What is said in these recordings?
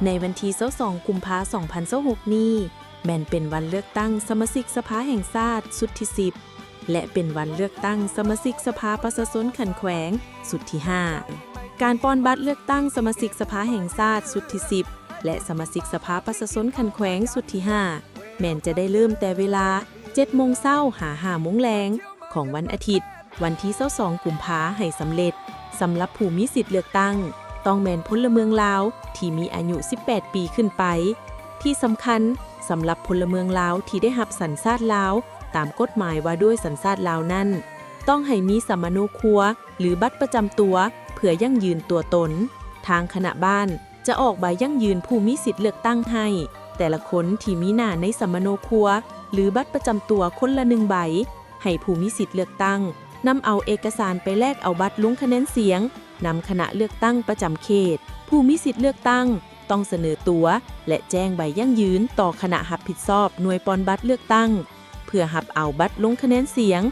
ໃນວັນທີຊາວສອງ ກຸມພາ ສອງພັນຊາວຫົກນີ້ ແມ່ນເປັນວັນເລືອກຕັ້ງສະມາຊິກສະພາແຫ່ງຊາດຊຸດທີສິບ ແລະ ເປັນວັນເລືອກຕັ້ງສະມາຊິກສະພາປະຊາຊົນຂັ້ນແຂວງຊຸດທີຫ້າ. ການປ່ອນບັດເລືອກຕັ້ງສະມາຊິກສະພາແຫ່ງຊາດຊຸດທີສິບ ແລະ ສະມາຊິກສະພາປະຊາຊົນຂັ້ນແຂວງຊຸດທີຫ້າ ແມ່ນຈະໄດ້ເລີ່ມແຕ່ເວລາເຈັດໂມງເຊົ້າຫາຫ້າໂມງແລງຂອງວັນອາທິດ ວັນທີຊາວສອງ ກຸມພາ ໃຫ້ສຳເລັດ. ສຳລັບຜູ້ມີສິດເລືອກຕັ້ງ ຕ້ອງແມ່ນພົນລະເມືອງລາວທີ່ມີອາຍຸສິບແປດປີຂຶ້ນໄປ. ທີ່ສຳຄັນ, ສຳລັບພົນລະເມືອງລາວທີ່ໄດ້ຮັບສັນຊາດລາວຕາມກົດໝາຍວ່າດ້ວຍສັນຊາດລາວນັ້ນ, ຕ້ອງໃຫ້ມີສຳມະໂນຄົວ ຫຼື ບັດປະຈຳຕົວເພື່ອຢັ້ງຢືນຕົວຕົນ. ທາງຄະນະບ້ານ ຈະອອກໃບຢັ້ງຢືນຜູ້ມີສິດເລືອກຕັ້ງໃຫ້ແຕ່ລະຄົນທີ່ມີໜ້າໃນສຳມະໂນຄົວ ຫຼື ບັດປະຈຳຕົວຄົນລະໜຶ່ງໃບ, ໃຫ້ຜູ້ມີສິດເລືອກຕັ້ງນຳເອົາເອກະສານໄປແລກເອົາບັດລົງຄະແນນສຽງນຳຄະນະເລືອກຕັ້ງປະຈຳເຂດ. ຜູ້ມີສິດເລືອກຕັ້ງຕ້ອງສະເໜີຕົວ ແລະ ແຈ້ງໃບຢັ້ງຢືນຕໍ່ຄະນະຮັບຜິດຊອບໜ່ວຍປ່ອນບັດເລືອກຕັ້ງ ເພື່ອຮັບເອົາບັດລົງຄະແນນສຽງ.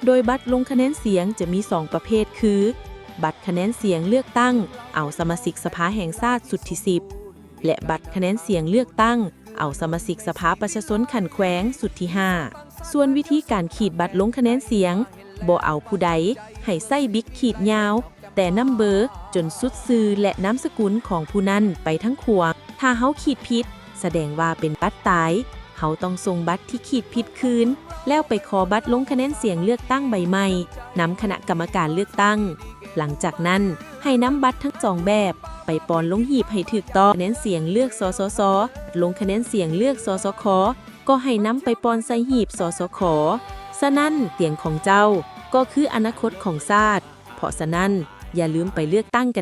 ໂດຍບັດລົງຄະແນນສຽງຈະມີສອງປະເພດຄື ບັດຄະແນນສຽງເລືອກຕັ້ງເອົາສະມາຊິກສະພາແຫ່ງຊາດຊຸດທີສິບ ແລະ ບັດຄະແນນສຽງເລືອກຕັ້ງເອົາສະມາຊິກສະພາປະຊາຊົນຂັ້ນແຂວງຊຸດທີຫ້າ. ສ່ວນວິທີການຂີດບັດລົງຄະແນນສຽງ ບໍ່ເອົາຜູ້ໃດ, ໃຫ້ໃຊ້ບິກຂີດຍາວ ແຕ່ນຳເບີຈົນສຸດຊື່ ແລະ ນາມສະກຸນຂອງຜູ້ນັ້ນໄປທັງຂວາງ. ຖ້າເຮົາຂີດຜິດ ສະແດງວ່າເປັນບັດຕາຍ. ເຮົາຕ້ອງສົ່ງບັດທີ່ຂີດຜິດຄືນ ແລ້ວໄປຂໍບັດລົງຄະແນນສຽງເລືອກຕັ້ງໃບໃໝ່ນຳຄະນະກຳມະການເລືອກຕັ້ງ. ຫຼັງຈາກນັ້ນ ໃຫ້ນຳບັດທັງສອງແບບໄປປ່ອນລົງຫີບໃຫ້ຖືກຕ້ອງ. ຄະແນນສຽງເລືອກ ສສຊ, ລົງຄະແນນສຽງເລືອກ ສສຄ, ກໍໃຫ້ນຳໄປປ່ອນໃສ່ຫີບ ສສຂ. ສະນັ້ນ ສຽງຂອງເຈົ້າກໍຄືອະນາຄົດຂອງຊາດ. ເພາະສະນັ້ນ ຢ່າລືມໄປເລືອກຕັ້ງກັນ.